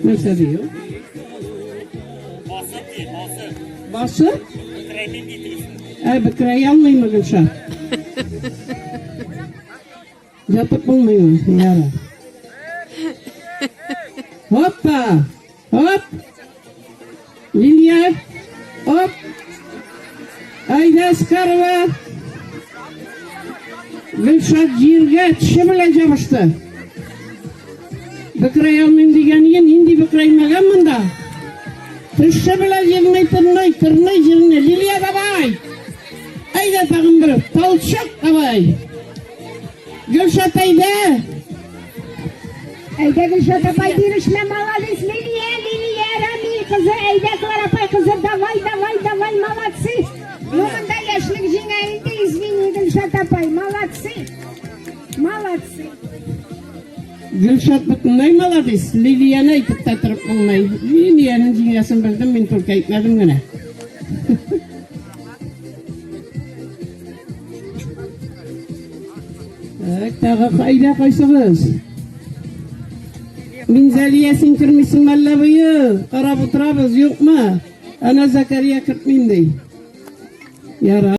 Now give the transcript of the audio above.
Нәрсә ди ул? Басып ди, басып. Басып? Бетерәймим ди тегесе. Ә, бетерәй алмыймы Гөлшат? Ятып булмыймы? Ярар. Хоппа! Хоп! Лилия! Оп! Әйдә, Аскарова! Гөлшат җиргә теше белән җабышты. Бөкрәй алмыйм дигән иде, нинди бөкрәймәгән монда? Теше белән җирне тырный, тырный җирне. Лилия, давай! Әйдә тагын бер толчок, давай! Гөлшат, әйдә! Әйдә, Гөлшат апай, бирешмә, молодец, Лилия, Лилия, Рамиль кызы, әйдә, Клара апай кызы, давай, давай, давай, молодцы. Ну, монда яшьлек җиңә инде, извини, Гөлшат апай, молодцы, молодцы. Гөлшат бөтенләй молодец, Лилияне әйтеп тә торып булмый. Лилиянең җиңәсен белдем, мин только әйтмәдем генә. Так, тагы кайда кайсыгыз? Минзәлия, син кермисең мәллә быел? Карап утырабыз, юкмы? Әнә Закария кертмим ди. Ярар.